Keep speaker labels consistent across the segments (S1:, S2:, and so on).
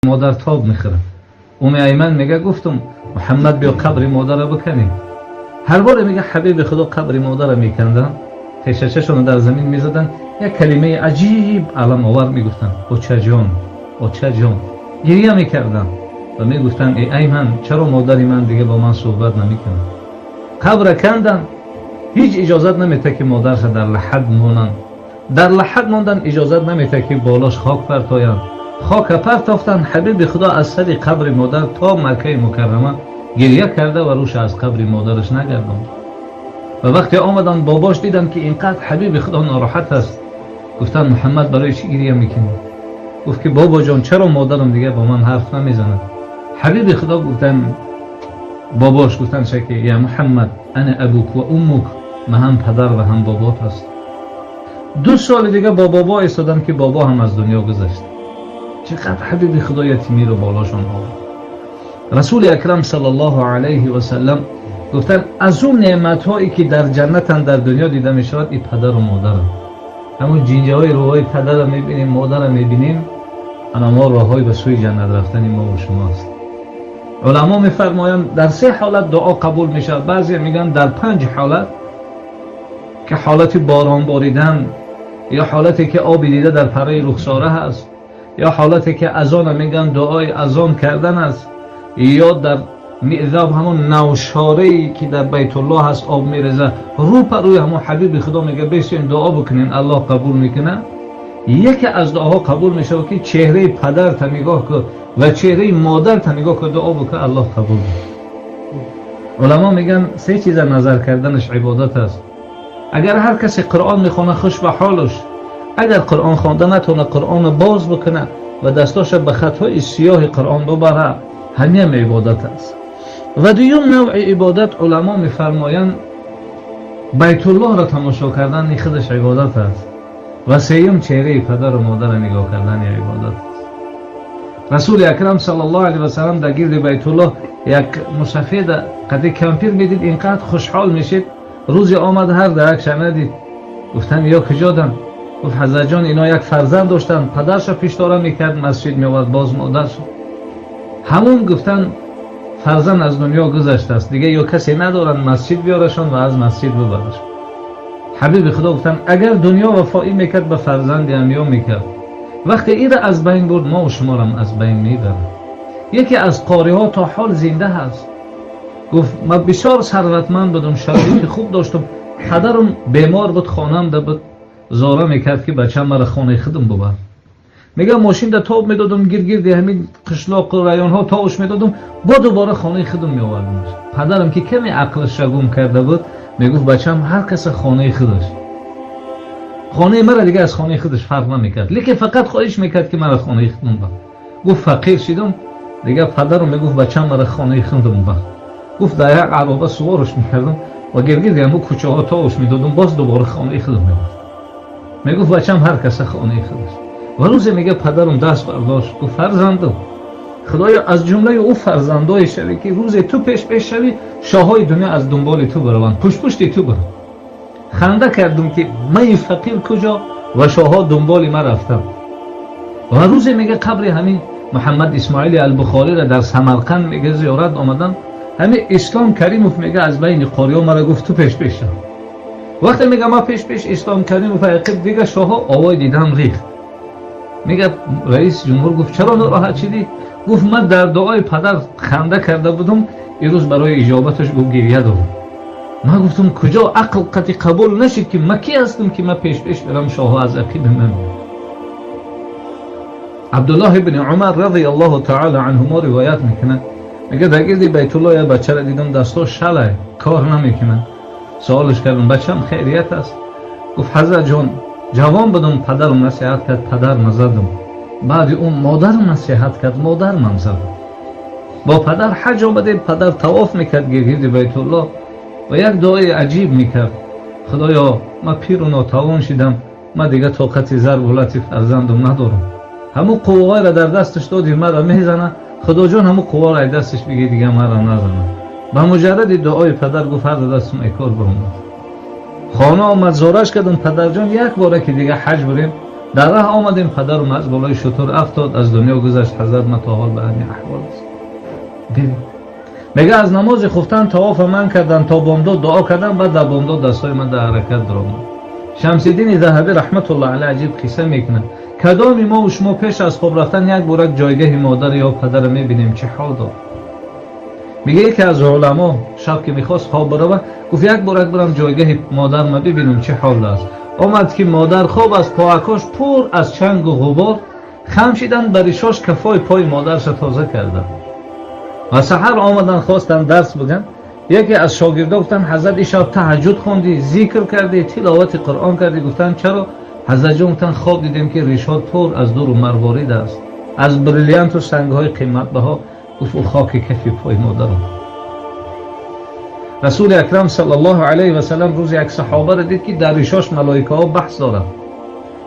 S1: Модар тоб мехӯрад. Уми Айман мега, гуфтум: «Муҳаммад, биё, қабри модара биканем». Ҳар боре, мега, ҳабиби Худо қабри модара мекандан, тешачашонро дар замин мезаданд, як калимаи аҷиб аламовар мегуфтанд: «Очаҷон, очаҷон». Гирия мекарданд ва мегуфтанд: «Э Айман, чаро модари ман дига бо ман суҳбат намекунад?» Қабра канданд, ҳеҷ иҷозат наметад, ки модарша дар лаҳад монанд. Дар лаҳад мондан иҷозат наметад, ки болош хок партоянд. Хока партофтанд. Ҳабиби Худо аз сари қабри модар то Маккаи Мукаррама гирья карда ва рӯша аз қабри модараш нагардонд. Ва вақте омаданд, бобош диданд, ки ин қадр ҳабиби Худо нороҳат аст. Гуфтанд: «Муҳаммад, барои чӣ гирья мекунӣ?» Гуфт, ки бобоҷон, чаро модарам дигар бо ман ҳарф намезанад? Ҳабиби Худо гуфтанд, бобош гуфтанд, ки я Муҳаммад, ана абук ва уммук, ман ҳам падар ва ҳам бобот аст. 2 соли дига бо бобо истоданд, ки бобо ҳам аз дунё гузашт. Чӣ қадр ҳабиби Худо ятимиро болошон овард. Расули Акрам саллаллоҳу алайҳи васаллам гуфтанд, аз он неъматҳое, ки дар ҷаннатан, дар дунё дида мешавад, и падару модарам. Ҳамун ҷинҷаҳои рӯҳои падара мебинем, модара мебинем, ана мо роҳҳои ба сӯи ҷаннат рафтани мо ва шумо аст. Уламо мефармоянд, дар се ҳолат дуо қабул мешавад. Баъзе мегӯянд, дар панҷ ҳолат, ки ҳолати борон боридан, ё ҳолате, ки оби дида дар параи рухсора ҳаст, ё ҳолате, ки азона мегӯянд, дуои азон кардан аст, ё дар мизоб, ҳамон навшорае, ки дар Байтуллоҳ ҳаст, об мереза рӯ па рӯи ҳамон, ҳабиби Худо мега, бесен дуо бикунен, Аллоҳ қабул мекунад. Яке аз дуоҳо қабул мешавад, ки чеҳраи падарта нигоҳ кун ва чеҳраи модарта нигоҳ кун, дуо бикун, Аллоҳ қабул. Уламо мегӯянд, се чиза назар карданаш ибодат аст. Агар ҳар касе Қуръон мехона, хуш ба ҳолаш. Агар Қуръон хонда натавона, Қуръонро боз бикуна ва дастоша ба хатҳои сиёҳи Қуръон бубара, ҳамиам ибодат аст. Ва дуюм навъи ибодат, уламо мефармоянд, Байтуллоҳро тамошо кардан худаш ибодат аст. Ва сеюм, чеҳраи падару модарро нигоҳ кардани ибодат аст. Расули Акрам саллаллоҳу алайҳи васаллам дар гирди Байтуллоҳ як мусафеда қади кампир медид, инқадр хушҳол мешид. Рӯзе омад, ҳар даракша надид. Гуфтанд: «Ё куҷодан?» Гуфт: «Ҳазратҷон, ино як фарзанд доштанд, падарша пиштора мекард, масҷид меовард, боз модарша». Ҳамун, гуфтанд, фарзанд аз дунё гузаштааст, дига ё касе надоранд масҷид биёрашон ва аз масҷид бибарашон. Ҳабиби Худо гуфтанд, агар дунё вафоӣ мекард, ба фарзанди ҳамё мекард. Вақте ира аз байн бурд, мо шуморам аз байн мебарад. Яке аз қориҳо то ҳол зинда ҳаст. Гуфт: «Ман бисёр сарватманд будам, шароити хуб доштам. Падарам бемор буд, хонанда буд, зора мекард, ки бачам, мара хонаи худам бубар». Мегам, мошинда тоб медодам, гиргирди ҳамин қишлоқу районҳо товуш медодам, бо дубора хонаи худам меовардам. Падарам, ки каме ақлашра гум карда буд, мегуфт: «Бачам, ҳар каса хонаи худаш». Хонаи мара дига аз хонаи худаш фарқ намекард, лекин фақат хоҳиш мекард, ки мара хонаи худам бар. Гуфт, фақир шидам, дига падарам мегуфт: «Бачам, мара хонаи худам бар». Гуфт, дар як ароба суворш мекардам ва гиргирди ҳамун кӯчаҳо товуш медодам, боз дубора хонаи худам меовардам. Мегуфт: «Бачам, ҳар каса хонаи худаш». Ва рӯзе, мега, падарам даст бардошт, гуфт: «Фарзандам, Худоё, аз ҷумлаи ӯ фарзандое шавӣ, ки рӯзе ту пеш пеш шавӣ, шоҳҳои дунё аз дунболи ту бираванд, пуштпушти ту бираванд». Ханда кардум, ки мани фақир куҷо ва шоҳҳо дунболи ман рафтанд. Ва рӯзе, мега, қабри ҳамин Муҳаммад Исмоили Албухориро дар Самарқанд, мега, зиёрат омадам. Ҳамин Ислом Каримов, мега, аз байни қориҳо мара гуфт: «Ту пеш пеш шав». Вақте, мега, ма пеш пеш Ислом Каримов ақиб дига шоҳҳо, овои дидам рехт. Мега, раис ҷумҳур гуфт: «Чаро нороҳат шидӣ?» Гуфт: «Ман дар дуои падар ханда карда будум, ирӯз барои иҷобаташ, гуфт, гирья дорам. Ман гуфтам, куҷо ақл қати қабул нашид, ки ман ки ҳастам, ки ман пеш пеш барам, шоҳҳо аз ақиби ман». Абдуллоҳ ибни Умар радиаллоҳу таала анҳумо ривоят мекунад. Мега, дар гирди Байтуллоҳ як бачаро дидам, дастҳо шалай, кор намекунад. Суолш кардам: «Бачам, хейрият аст?» Гуфт: «Ҳазратҷон, ҷавон будам, падарам насиҳат кард, падарма задам. Баъди он модарам насиҳат кард, модармам задам. Бо падар ҳаҷ омадем, падар тавоф мекард гиргирди Байтуллоҳ ва як дуои аҷиб мекард: Худоё, ман пиру нотавон шидам, ман дига тоқати зарбу лати фарзандам надорам. Ҳамун қувваҳоеро дар дасташ доди, мара мезана. Худоҷон, ҳамун қувваро ай дасташ бигир, дига мара назана». Ба муҷарради дуои падар, гуфт, ҳар дастум ай кор баромад. Хона омад, зораш кардам: «Падарҷон, як бора ки дига ҳаҷ бурем, Дар роҳ омадем, падарам аз болои шутур афтод, аз дунё гузашт. Ҳазрат, ман то ҳол ба ҳамин аҳвол аст. Мега аз намози хуфтан тавофа ман кардан, то бомдод дуо кардан, баъд дар бомдод дастҳои ман дар ҳаракат даромад. Шамсиддини Заҳабӣ раҳматуллоҳ алайҳ аҷиб қисса мекунад. Кадоми мо ва шумо пеш аз хоб рафтан як борак ҷойгаҳи модар ё падарро мебинем, чӣ ҳол дор? Мега яке аз уламо шаб ки мехост хоб барава, гуфт як борак барам ҷойгаҳи модарма бибинам, чӣ ҳол аст. Омад ки модар хоб аст, поакош пур аз чангу ғубор, хам шидан ба ришош кафои пои модарша тоза карданд. Ва саҳар омадан, хостанд дарс биган. Яке аз шогирдо гуфтанд: ҳазрат, ин шаб таҳаҷҷуд хондӣ, зикр кардӣ, тиловати Қуръон кардӣ? Гуфтанд: чаро, ҳазратҷон? Гуфтанд: хоб дидем, ки ришот пур аз дуру марворид аст, аз бриллианту сангҳои қиматбаҳо. Гуфт: ӯ хоки кафи пои модарам. Расули Акрам саллаллоҳу алайҳи васалам рӯзе як саҳобаро дид, ки дар ришош малоикаҳо баҳс дорад.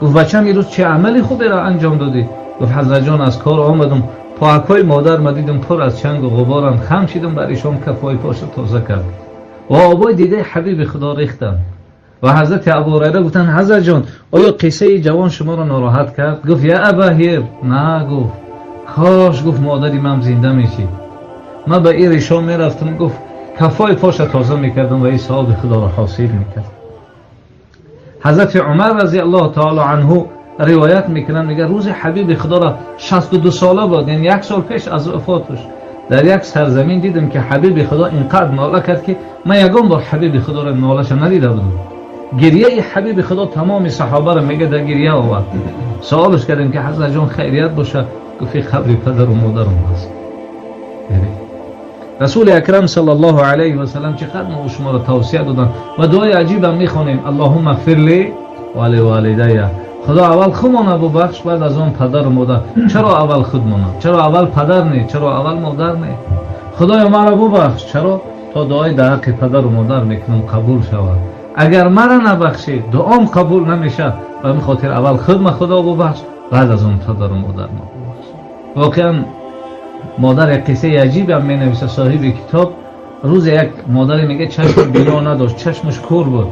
S1: Гуфт: бачам, ирӯз чӣ амали хуберо анҷом додӣ? Гуфт: ҳазратҷон, аз кор омадам, поакҳои модар ма дидам, пур аз чангу ғуборанд, хам шидам, бар ишон кафҳои поша тоза кард. Ва обои дидаи ҳабиби Худо рехтанд. Ва ҳазрати Абу Ҳурайра гуфтанд: ҳазратҷон, оё қиссаи ҷавон шуморо нороҳат кард? Гуфт: я Абаҳир, на. Гуфт: кош, гуфт, модари ман зинда мешид, ман ба ин ришон мерафтам, гуфт, кафҳои поша тоза мекардам ва ин савоби Худоро ҳосил мекард. Ҳазрати Умар разиаллоҳу таоло анҳу ривоят мекунанд, мега рӯзи ҳабиби Худоро 62 сола буд, яъне як сол пеш аз вафоташ, дар як сарзамин дидам, ки ҳабиби Худо инқадр нола кард, ки ман ягон бор ҳабиби Худоро нолаша надида будам. Гирьяи ҳабиби Худо тамоми саҳобаро, мега, дар гирья овард. Саволш кардем, ки ҳазратҷон, хайрият бошад? Гуфт: қабри падару модарам аст. Расули Акрам саллаллоҳу алайҳи васалам чӣ қадр мо шуморо тавсия доданд. Ва дуои аҷибам мехонем: аллоҳумма ғфир ли ва ливолидайя. Худо, аввал худмона бубахш, баъд аз он падару модар. Чаро аввал худмона? Чаро аввал падар не? Чаро аввал модар не? Худоё, маро бубахш. Чаро? То дуои дар ҳаққи падару модар мекунам, қабул шавад. Агар мара набахшӣ, дуом қабул намешавад. Ба ҳамин хотир аввал худма, Худо, бубахш, баъд аз он падару модарма бубахш. Воқеан, модар як қиссаи аҷибам менависа соҳиби китоб. Рӯзе як модаре, мега, чашми бино надошт, чашмаш кур буд.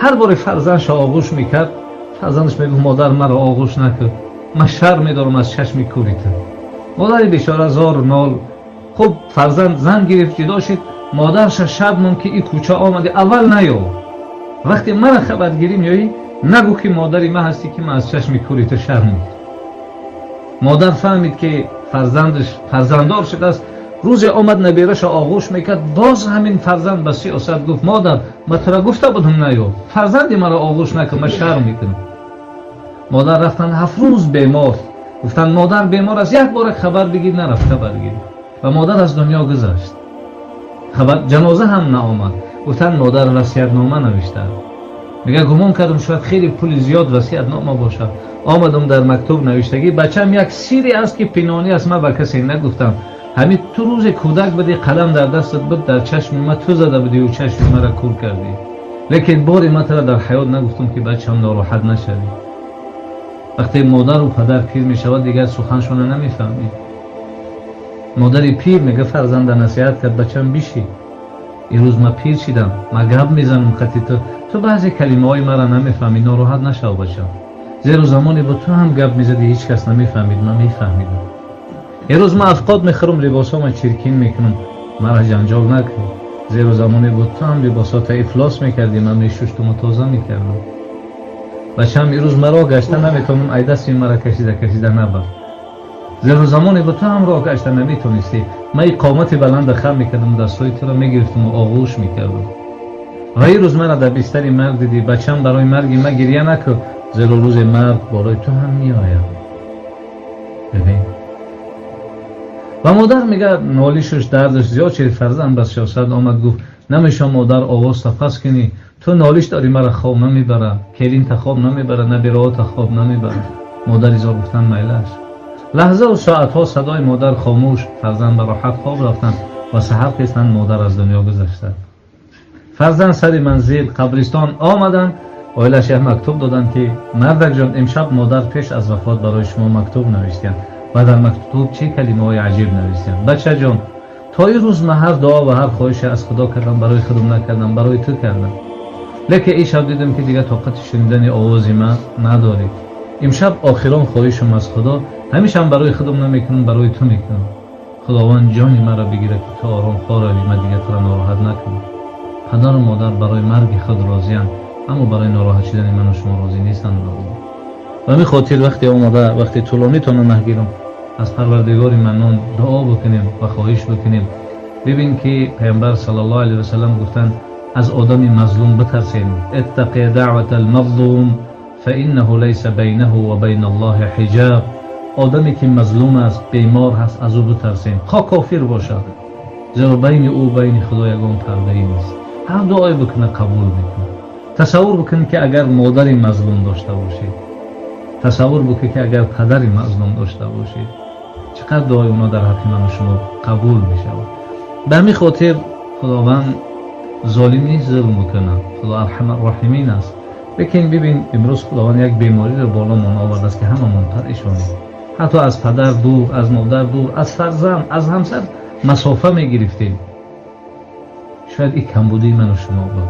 S1: Ҳар боре фарзандша оғӯш мекард, фарзандаш мегуфт: модар, маро оғӯш накун, ман шарм медорам аз чашми кури ту. Модари бечора зор нол. Хуб, фарзанд зан гирифт, ҷудо шид. Модарша шаб монд, ки и кӯча омади, аввал наё, вақте мара хабаргирӣ меоӣ, нагӯ, ки модари ман ҳастӣ, ки ман аз чашми кури ту шарм мекунам. Модар фаҳмид, ки фарзандаш фарзанддор шудааст. Рӯзе омад, набераша оғӯш мекард. Боз ҳамин фарзанд ба сиёсат гуфт: модар, ман тура гуфта будам, наё, фарзанди маро оғӯш накун, ман шарм мекунам. Модар рафтанд, 7 рӯз бемор. Гуфтанд: модар бемор аст, як бора хабар бигир. Нарафт хабар гир ва модар аз дунё гузашт. Хабар ҷаноза ҳам наомад. Гуфтанд: модар васиятнома навиштааст. Мега, гумон кардам, шояд хеле пули зиёд васиятнома бошад. Омадам, дар мактуб навиштагӣ: бачам, як сире аст, ки пинонӣ аст, ман ба касе нагуфтам. Ҳамин ту рӯзе кӯдак будӣ, қалам дар дастат буд, дар чашми ма ту зада будиву чашми мара кур кардӣ. Лекин бори ман тура дар ҳаёт нагуфтам, ки бачам, нороҳат нашавӣ. Вақте модару падар пир мешавад, дигар суханшона намефаҳмӣ. Модари пир, мега, фарзанда насиҳат кард: бачам, бишӣ, имрӯз ман пир шидам, ман гап мезанам хати ту, ту баъзе калимаҳои маро намефаҳмӣ, нороҳат нашав, бачам, зеро замоне бо ту ҳам гап мезадӣ, ҳеҷ кас намефаҳмид, ман мефаҳмидам. Имрӯз ман афқот мехӯрам, либосҳома чиркин мекунам, мара ҷанҷол накун, зеро замоне бо ту ҳам либосҳота ифлос мекардӣ, ман мешуштуму тоза мекардам. Бачам, имрӯз ман роҳ гашта наметавонам, ай дасти мара кашида кашида набар, зеро замоне бо ту ҳам роҳ гашта наметонистӣ, ман иқомати баланда хам мекардам, дастҳои туро мегирифтаму оғӯш мекардам. Ва имрӯз мара дар бистари марг дидӣ. Бачам, барои марги ман гирья накун, зеро рӯзе марг болои ту ҳам меояд. Бибин. Ва модар, мега, нолишуш, дардаш зиёд шид. Фарзанд ба сиёсат омад, гуфт: намеша, модар, овозта паст кунӣ, ту нолиш дорӣ, мара хоб намебара, келинта хоб намебара, набираота хоб намебара. Модари зор гуфтанд: майлаш. Лаҳзаву соатҳо садои модар хомӯш. Фарзанд ба роҳат хоб рафтанд ва саҳар хестанд, модар аз дунё гузашта. Фарзанд сари манзил, қабристон омаданд. Оилаш як мактуб доданд, ки мардакҷон, имшаб модар пеш аз вафот барои шумо мактуб навиштиянд. Ва дар мактуб чӣ калимаҳои аҷиб навиштиянд: бачаҷон, то ин рӯз ман ҳар дуо ва ҳар хоҳише аз Худо кардам, барои худам накардам, барои ту кардам. Лекин ин шаб дидам, ки дигар тоқати шунидани овози ман надорӣ. Имшаб охирон хоҳишам аз Худо, ҳамешам барои худам намекунам, барои ту мекунам. Худованд ҷони маро бигирад, ки ту ором хорави, ман дигар туро нороҳат накунам. Падару модар барои марги худ розиянд, аммо барои нороҳат шудани ману шумо розӣ нестанд. Ба ҳамин хотир вақте омада, вақте тӯлонитонро нагирам, аз Парвардигори Маннон дуо бикунем ва хоҳиш бикунем. Бибин ки Паёмбар саллаллоҳу алайҳи васаллам гуфтанд: аз одами мазлум битарсем. Иттақи даъвата алмазлум фаиннаҳу лайса байнаҳу ва байна Аллоҳи ҳиҷоб. Одаме ки мазлум аст, бемор ҳаст, аз ӯ битарсем, хо кофир бошад, зеро байни ӯ байни Худо ягон пардае нест. Ҳар дуое бикунад, қабул мекунад. Тасаввур бикунед, ки агар модари мазлум дошта бошед, тасаввур бикунед, ки агар падари мазлум дошта бошед, чӣ қадр дуои онҳо дар ҳаққи ману шумо қабул мешавад. Ба ҳамин хотир Худованд золим нест зулм бикунад, Худо Арҳамар Роҳимин аст. Лекин бибин, имрӯз Худованд як бемориро боломон овардааст, ки ҳамамон парешонем. Ҳатто аз падар дур, аз модар дур, аз фарзанд, аз ҳамсар масофа мегирифтем. Шояд ин камбудии ману шумо буд,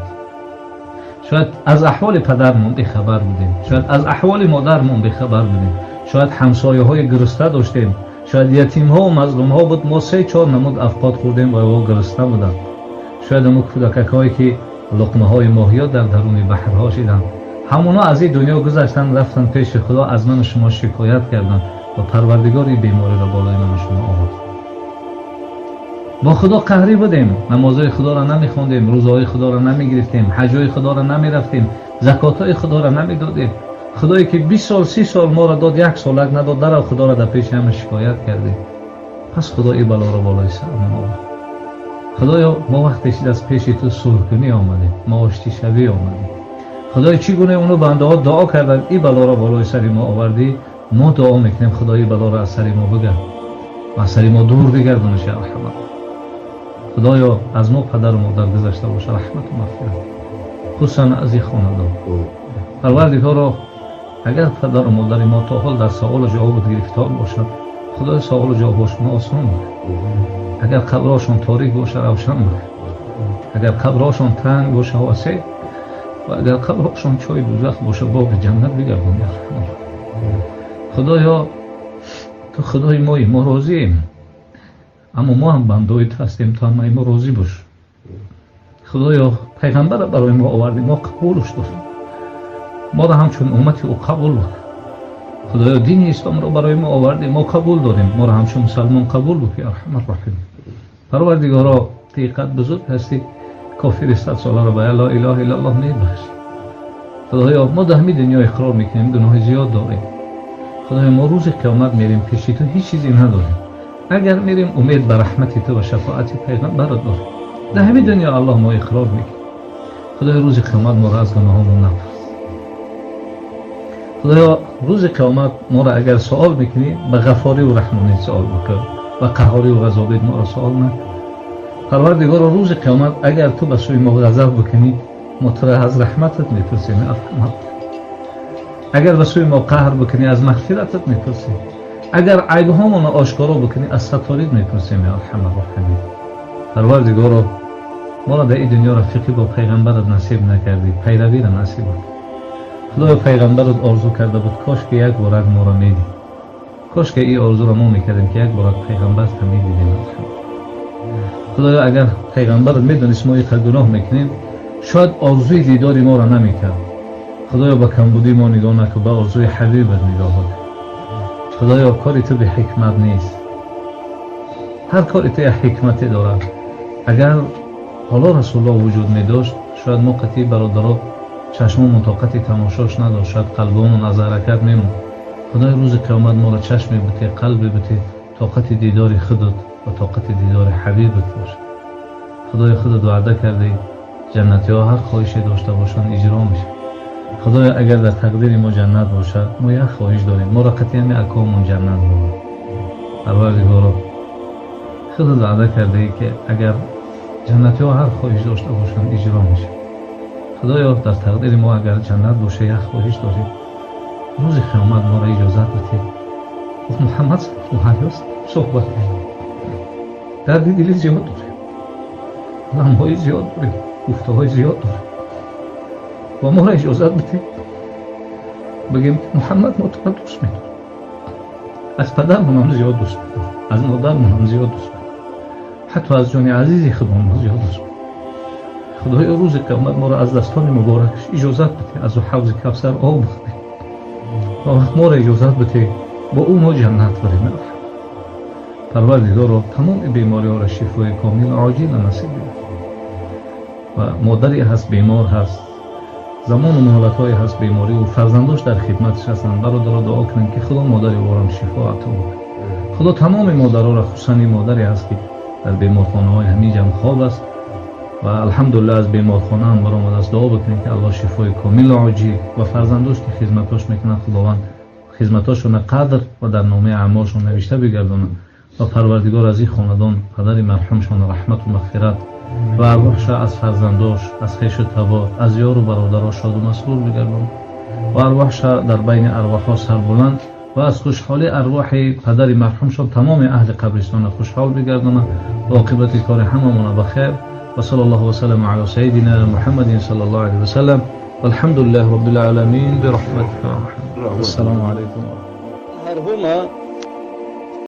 S1: шояд аз аҳволи падармон бехабар будем, шояд аз аҳволи модармон бехабар будем, шояд ҳамсояҳои гурусна доштем, шояд ятимҳо мазлумҳо буд, мо се чор намуд авқот хӯрдем ва о гурусна буданд. Шояд ҳамун кӯдакакҳое ки луқмаҳои моҳиё дар даруни баҳрҳо шиданд, ҳамоно аз ин дунё гузаштанд, рафтанд пеши Худо, аз ману шумо шикоят карданд ва Парвардигор ин бемориро болои ману шумо овард. Бо Худо қаҳрӣ будем, намозҳои Худоро намехондем, рӯзаҳои Худоро намегирифтем, ҳаҷҳои Худоро намерафтем, закотҳои Худоро намедодем. Худое ки 20 сол, 30 сол моро дод, як солак надод, дарав Худоро дар пеши ҳама шикоят кардем. Пас Худо ин балоро болои сарамон овард. Худоё, мо вақте шид аз пеши ту сулҳкунӣ омадем, мо оштишавӣ омадем. Худоё, чӣ гуна ону бандаҳо дуо карданд, ин балоро болои сари мо овардӣ, мо дуо мекунем, Худо, ин балоро аз сари мо бигард ва аз сари мо дур бигардонаш. Арҳамар Худоё, аз мо падару модар гузашта боша, раҳмату мағфират, хусусан аз ин хонадон. Парвардигоро, агар падару модари мо то ҳол дар саволу ҷавобат гирифтор бошад, Худои, саволу ҷавобҳошон осон бикун. Агар қабрҳошон торик боша, равшан бикун. Агар қабрҳошон танг боша, васеъ, ва агар қабрҳошон чои дузах боша, боғи ҷаннат бигардон. Худоё, ту Худои мои, мо розием, аммо мо ҳам бандаои ту ҳастем, ту ҳам мо розӣ бош. Худоё, пайғамбара барои мо овардӣ, мо қабулш дорем, моро ҳамчун уммати ӯ қабул бикун. Худоё, дини исломро барои мо овардӣ, мо қабул дорем, моро ҳамчун мусалмон қабул бикун. Арҳамар Роҳим Парвардигоро, ту иқад бузург ҳастӣ, кофири 100 соларо ба ло илоҳа иллаллоҳ мебахшӣ. Худоё, мо дар ҳамин дунё иқрор мекунем, гуноҳи зиёд дорем. Худоё, мо рӯзи қиёмат мерем пеши ту, ҳеҷ чизе надорем. Агар мерем, умед ба раҳмати ту ва шафоати пайғамбарат дорем. Дар ҳамин дунё, Аллоҳ, мо иқрор мекунем. Худоё, рӯзи қиёмат моро аз гуноҳомон напурс. Худоё, рӯзи қиёмат моро агар суол мекунӣ, ба ғафориву раҳмонӣ суол бикун, ба қаҳориву ғазобит моро суол накун. Парвардигоро, рӯзи қиёмат агар ту ба сӯи мо ғазаб бикунӣ, мо туро аз раҳматат мепурсем. Агар ба сӯи мо қаҳр бикунӣ, аз мағфиратат мепурсем. Агар айбҳомонро ошкоро бикунӣ, аз сатторит мепурсем. Арҳамар Роҳимин Парвардигоро, моро дар ин дунё рафиқӣ бо пайғамбарат насиб накардӣ, пайравиро насиб бикун. Худоё, пайғамбарат орзу карда буд, кош ки як борак моро медид, кош ки ин орзуро мо мекардем, ки як борак пайғамбарта медидем. Худоё, агар пайғамбарат медонист мо иқа гуноҳ мекунем, шояд орзуи дидори моро намекард. Худоё, ба камбудии мо нигоҳ накун, ба орзуи ҳабибат нигоҳ кун. Худоё, кори ту беҳикмат нест, ҳар кори ту як ҳикмате дорад. Агар ҳоло Расулуллоҳ вуҷуд медошт, шояд мо қатъи бародаро чашмомон тоқати тамошош надошт, шояд қалбомон аз ҳаракат мемонд. Худои, рӯзи қиёмат моро чашме бите, қалбе бите, тоқати дидори худат ва тоқати дидори ҳабибат бошад. Худои, худат ваъда кардӣ, ҷаннатиҳо ҳар хоҳише дошта бошанд, иҷро мешавад. Худоё, агар дар тақдири мо ҷаннат бошад, мо як хоҳиш дорем: моро қатъи ҳами акомон ҷаннат бобад. Парвардигоро, худат ваъда кардаӣ, ки агар ҷаннатиҳо ҳар хоҳиш дошта бошанд, иҷро мешавад. Худоё, дар тақдири мо агар ҷаннат боша, як хоҳиш дорем: рӯзи қиёмат моро иҷозат бидиҳед, Муҳаммад саллаллоҳу алайҳи васаллам суҳбат кунем. Дарди дили зиёд дорем, ғамҳои зиёд дорем, гуфтаҳои зиёд дорем ва моро иҷозат бидиҳед. Бигем, Муҳаммад, мо туро дӯст медорем, аз падармон ҳам зиёд дӯст медорем, аз модармон ҳам зиёд дӯст медорем, ҳатто аз ҷони азизи худмон мо зиёд дӯст медорем. Худоё, рӯзи қиёмат моро аз дастони муборакаш иҷозат бите аз ҳавзи Кавсар об бихӯрем ва вақт моро иҷозат бите бо ӯ мо ҷаннат барем. Парвардигоро, тамоми бемориҳоро шифои комил оҷила насиб бигардон. Ва модаре ҳаст, бемор ҳаст, замону муҳлатҳое ҳаст бемориву фарзандош дар хидматаш ҳастанд. Бародаро, дуо кунем, ки Худо модари ӯрам шифо ато кунад. Худо тамоми модароро, хусусан ин модаре ҳаст, ки дар беморхонаҳои ҳамиҷам хоб аст ва алҳамдулиллаҳ аз беморхона ҳам баромадааст. Дуо бикунем, ки Аллоҳ шифои комилу оҷил ва фарзандош, ки хизматош мекунанд, Худованд хизматошона қадр ва дар номаи аъмолшон навишта бигардонад ва Парвардигор аз ин хонадон падари марҳумшон раҳмату мағфират ва арвоҳша аз фарзандош, аз хешу табор, аз ёру бародаро шоду масрур бигардонад ва арвоҳша дар байни арвоҳҳо сарбуланд ва аз хушҳолии арвоҳи падари марҳумшон тамоми аҳли қабристона хушҳол бигардонад ва оқибати кори ҳамамона ба хер. وصلى الله وسلم على سيدنا محمد صلى الله عليه وسلم والحمد لله رب العالمين برحمتك. السلام عليكم.
S2: هرهما.